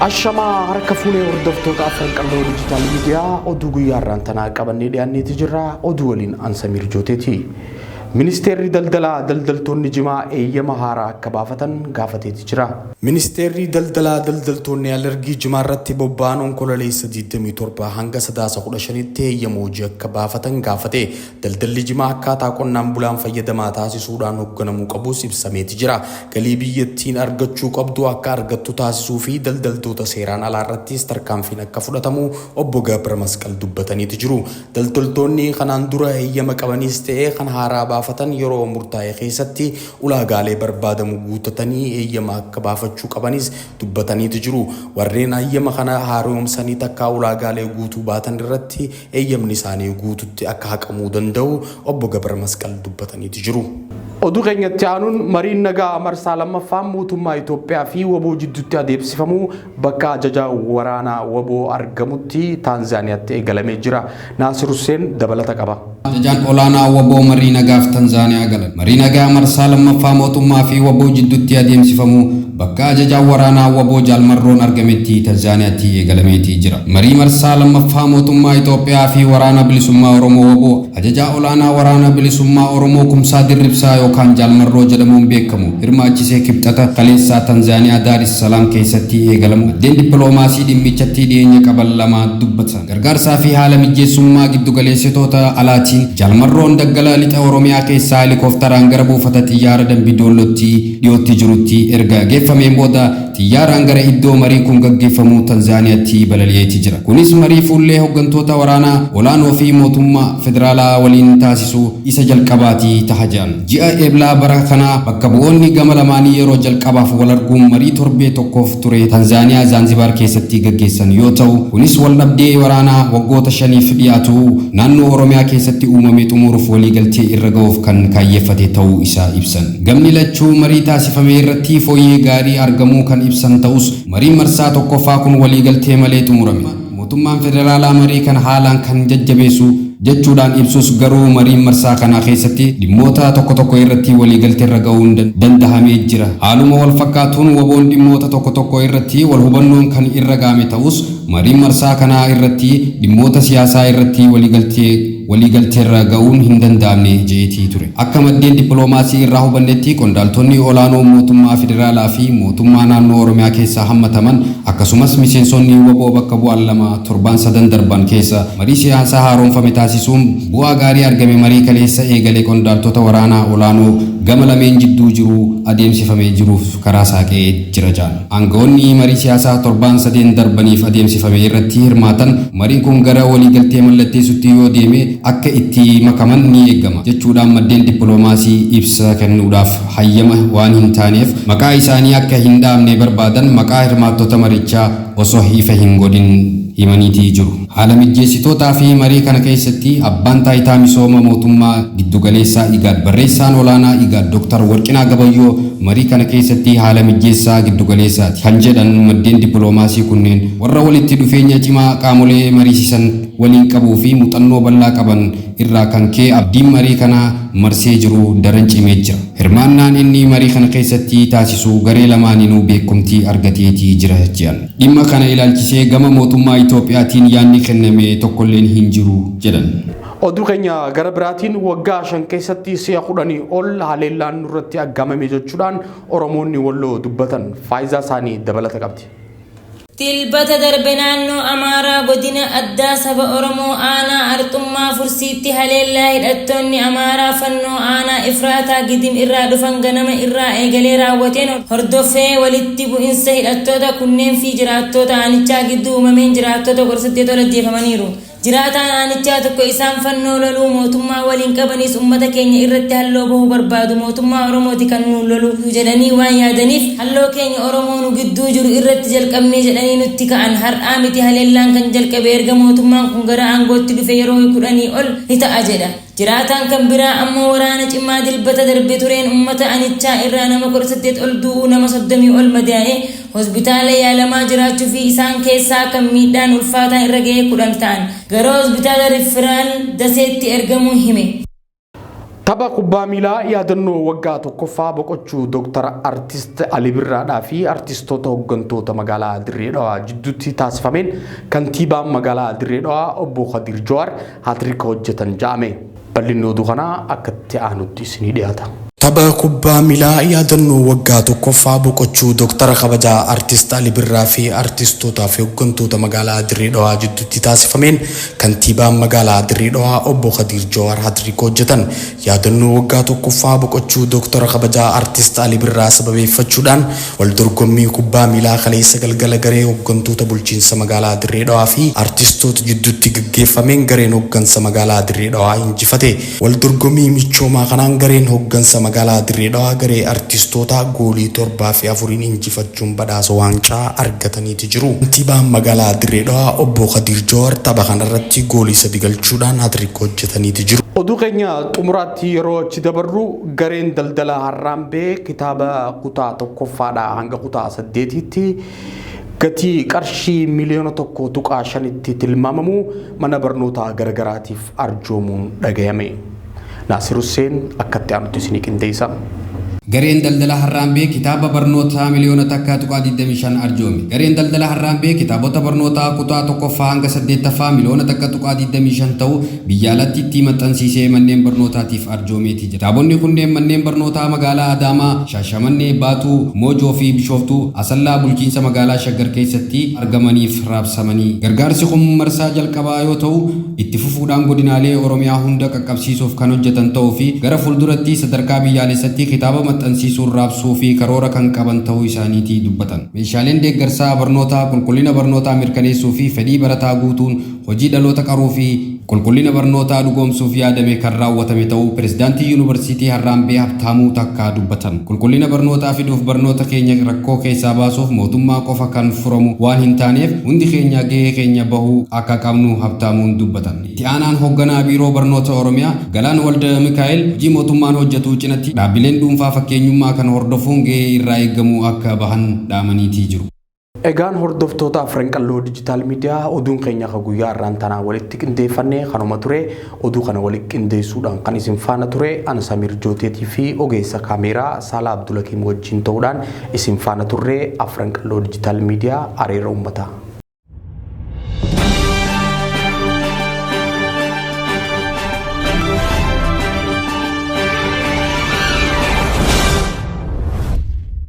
Ashamaa harka fuunee hordoftoota Afran Qalloo Diijitaal Miidiyaa oduu guyyaa har'aan tanaa qabannee dhiyaanneeti jirra. Oduu waliin an Samiir Jooteeti. Ministeerri daldalaa daldaltoonni jimaa eeyyama haaraa akka baafatan gaafateeti jira. Ministeerri daldalaa daldaltoonni alergii jimaa irratti bobba'an Onkololeessa 27 hanga Sadaasa 15tti eeyyama hojii akka baafatan gaafate. Daldalli jimaa akkaataa qonnaan bulaan fayyadamaa taasisuudhaan hogganamuu qabuus ibsameeti jira. Galii biyyattiin argachuu qabdu akka argattu taasisuu fi daldaltoota seeraan alaa irrattis tarkaanfiin akka fudhatamu Obbo Gabramasqal dubbataniiti jiru. Daldaltoonni kanaan dura heyyama qabaniis ta'e kan haaraa baafatan yeroo murtaa'e keessatti ulaagaalee barbaadamu guuttatanii heyyama akka baafachuu qabanis dubbataniiti jiru. Warreen hayyama kana haaromsanii takkaa ulaagaalee guutuu baatan irratti eeyyamni isaanii guututti akka haqamuu danda'u Obbo Gabramasqal dubbataniiti jiru. Oduu keenyatti aanuun mariin nagaa marsaa lammaffaan mootummaa Itoophiyaa fi wbo jidduutti adeemsifamu bakka ajajaa waraanaa wbo argamutti Taanzaaniyaatti eegalamee jira. Naasir Husseen dabalata qaba. Ajajaan Olaanaa wbo marii nagaaf Tanzaaniyaa galan. Marii nagaa marsaa lammaffaa mootummaa fi wbo jidduutti adeemsifamu bakka ajajaan waraanaa wbo Jaal Marroon argametti Tanzaaniyaatti eegalameeti jira. Marii marsaa lammaffaa mootummaa Itoophiyaa fi Waraana Bilisummaa Oromoo wbo Ajajaa Olaanaa Waraana Bilisummaa Oromoo Kumsaa Dirribsaa yookaan Jaal Marroo jedhamuun beekamu hirmaachise Kibxata kaleessaa Tanzaaniyaa Daar es Salaam keessatti eegalamuu maddeen dippiloomaasii dhimmichatti dhiyeenya qaban lama dubbatan. Gargaarsaa fi haala mijjeessummaa giddugaleessitoota alaatiin Jaal Marroon daggala Lixa Oromiyaa keessaa helikooftaraan gara buufata xiyyaara Dambi Doollootti dhiyootti jirutti erga geeffameen booda Xiyyaaraan gara iddoo mariin kun gaggeeffamuu Tanzaaniyaatti balali'eeti jira. Kunis marii fuullee hoggantoota waraanaa olaanoo fi mootummaa federaalaa waliin taasisu isa jalqabaati taha jedhan. Ji'a Eblaa bara kanaa bakka bu'oonni gama lamaanii yeroo jalqabaaf wal arguun marii torbee tokkoof ture Tanzaaniyaa Zaanzibaar keessatti gaggeessan yoo ta'u, kunis waldhabdee waraanaa waggoota shaniif dhiyaatu naannoo Oromiyaa keessatti uumame xumuruuf waliigaltee irra ga'uuf kan kaayyeffate ta'uu isaa ibsan. Gamni lachuu marii taasifame irratti fooyyee gaarii argamuu kan ibsan ta'us, mariin marsaa tokkoffaa kun waliigaltee malee xumurame. Mootummaan federaalaa marii kana haalaan kan jajjabeessu jechuudhaan ibsus garuu mariin marsaa kanaa keessatti dhimmoota tokko tokko irratti waliigalteerra ga'uun dandahamee jira. Haaluma walfakkaatuun WBOn dhimmoota tokko tokko irratti walhubannoon kan irra ga'ame ta'us, mariin marsaa kanaa irratti dhimmoota siyaasaa irratti waliigaltee waliigalteerra ga'uun hin danda'amne je'eetii ture. Akka maddeen dippiloomaasii irraa hubannetti qondaaltonni olaanoon mootummaa federaalaa fi mootummaa naannoo Oromiyaa keessaa hammataman akkasumas miseensonni wbo bakka bu'an 2 torbaan sadan darban keessa marii siyaasaa haaromfame taasisuun bu'aa gaarii argame marii kaleessa eegale qondaaltota waraanaa olaanoo gama lameen jidduu jiru adeemsifame jiruuf karaa saaqee jira ja'an. Aanga'oonni marii siyaasaa torbaan sadeen darbaniif adeemsifame irratti hirmaatan mariin kun gara waliigaltee mallatteessutti yoo deeme akka itti makaman ni eegama jechuudhaan maddeen dippiloomaasii ibsa kennuudhaaf hayyama waan hin taaneef maqaa isaanii akka hin dha'amne barbaadan maqaa hirmaattota marichaa osoo ifa hin godhin himaniitii jiru. Haala mijjeessitootaa fi marii kana keessatti Abbaan Taayitaa Misooma Mootummaa Giddugaleessaa IGAD Barreessaan Olaanaa IGAD Dr. Warqinaa Gabayyoo marii kana keessatti haala mijjeessaa giddugaleessaati kan jedhan maddeen dippiloomaasii kunneen warra walitti dhufeenya cimaa qaamolee mariisisan waliin qabuu fi muxannoo bal'aa qaban irraa kan ka'e abdiin marii kana marsee jiru daran cimee jira. Hirmaannaan inni marii kana keessatti taasisu garee lamaaninuu beekkomtii argateetii jira je'an. Dhimma kana ilaalchisee gama mootummaa Itoophiyaatiin yaanni kenname tokkolleen hin jiru jedhan. Oduu keenya gara biraatiin waggaa 5 keessatti si'a kudhanii ol haleellaan nurratti aggaamame jechuudhaan Oromoonni Walloo dubbatan. Faayizaa isaanii dabalata qabdi. Dilbata darbe naannoo Amaaraa godina addaa saba Oromoo aanaa Arxummaa Fursiitti haleellaa hidhattoonni Amaaraa Fannoo aanaa Ifraataa Gidim irraa dhufan ganama irraa eegalee raawwateen hordoffee walitti bu'insa hidhattoota kunneen fi jiraattoota aanichaa gidduu uumameen jiraattota 18 ol ajjeefamaniiru. Jiraataan aanichaa tokko isaan Fannoo loluu mootummaa waliin qabaniis ummata keenya irratti halloo bahuu barbaadu mootummaa Oromooti kan nuun lolu jedhanii waan yaadaniif halloo keenya Oromoo nu gidduu jiru irratti jalqabnee jedhanii nutti ka'an har'aa miti haleellaan kan jalqabe erga mootummaan kun gara aangootti dhufe yeroo kudhanii ol ni ta'a jedha. Jiraataan kan biraa ammoo waraana cimaa Dilbata darbe tureen ummata anichaa irraa nama 18 ol du'uu nama 30 ol madaa'ee hospitaala yaalamaa jiraachuu fi isaan keessaa kan miidhaan ulfaataan irra ga'e 10 ta'an gara hospitaala Riffiraal Daseetti ergamuu hime. Tapha kubbaa miilaa yaadannoo waggaa tokkoffaa boqochuu Dr. Artist Ali Birraadhaa fi artistoota hooggantoota magaalaa Dirree Dhawaa jidduutti taasifameen kantiibaan magaalaa Dirree Dhawaa obbo Kadir Jawaar haatirika hojjetan ja'ame. Bal'inni oduu kanaa akka itti aanutti isinii dhiyaata. Tapha kubbaa miilaa yaadannoo waggaa tokkoffaa boqochuu Dooktara kabajaa Artist Ali Birraa fi artistootaa fi hooggantoota magaalaa Dirree Dhawaa jidduutti taasifameen kantiibaan magaalaa Dirree Dhawaa obbo Kadir Jawaar haatirika hojjetan. Yaadannoo waggaa tokkoffaa boqochuu Dooktara kabajaa Artist Ali Birraa sababeeffachuudhaan wal dorgommii kubbaa miilaa kaleessa galgala garee hooggantoota bulchiinsa magaalaa Dirree Dhawaa fi artistoota jidduutti gaggeeffameen gareen hooggansa magaalaa Dirree Dhawaa injifate. Wal dorgommii michoomaa kanaan gareen hooggansa magaalaa Dirree Dhawaa garee artistoota goolii 7 fi 4 injifachuun badhaasa waancaa argataniiti jiru. Kantiibaan magaalaa Dirree Dhawaa obbo Kadir Jawaar tapha kanarratti goolii 3 galchuudhaan hatriik hojjetaniiti jiru. Oduu keenya xumuraatti yeroo achi dabarru, gareen daldala Harraambee kitaaba kutaa tokkoffaadhaa hanga kutaa saddeetiitti gatii qarshii 1.5 miliyoonitti tilmaamamu mana barnootaa garagaraatiif arjoomuun dhagayame. Naasir Hussein akkatti aanutti isinii qindeessa. Gareen daldala Harraambee kitaaba barnootaa 1.25 miliyoona arjoome. Gareen daldala Harraambee kitaabota barnootaa kutaa tokkoffaa hanga saddeettaffaa 1.25 miliyoona ta'u biyya alatti itti maxxansiisee manneen barnootaatiif arjoomeeti jira. Kitaabonni kunneen manneen barnootaa magaalaa Adaamaa, Shaashamannee, Baatuu, Moojoo fi Bishooftuu, Asallaa, bulchiinsa magaalaa Shaggar keessatti argamaniif raabsamanii. Gargaarsi kun marsaa jalqabaa yoo ta'u, itti fufuudhaan godinaalee Oromiyaa hunda qaqqabsiisuuf kan hojjetan ta'uu fi gara fuulduratti sadarkaa biyyaalessatti kitaaba maxxansiisuun raabsuu fi karoora kan qaban ta'uu isaaniitii dubbatan. Meeshaaleen deeggarsaa barnootaa qulqullina barnootaa mirkaneessuu fi fedhii barataa guutuun hojii dhaloota qaruu fi qulqullina barnootaa dhugoomsuuf yaadame kan raawwatame ta'uu pirezidaantii Yuunivarsiitii Harraambee Habtaamuu Takkaa dubbatan. Qulqullina barnootaa fiduuf, barnoota keenya rakkoo keessaa baasuuf mootummaa qofa kan furamu waan hin taaneef, hundi keenya gahee keenya bahuu akka qabnu Habtaamuun dubbatan. Itti aanaan hoogganaa biiroo barnoota Oromiyaa Galaan Walda Mikaa'el hojii mootummaan hojjetu cinatti dhaabbileen dhuunfaa fakkeenyummaa kan hordofuun gahee irraa eegamu akka bahan dhaamaniitii jiru. Egaan hordoftoota Afran Qalloo Digital Media, oduun keenya ka guyyaa har'aan tanaa walitti qindeeffannee kanuma ture. Oduu kana walitti qindeessuudhaan kan isin faana ture ana Samir Jooteetii fi ogeessa kaameeraa Saalaa Abdulakiim wajjin ta'uudhaan isin faana turre. Afran Qalloo Digital Media, areera uummataa.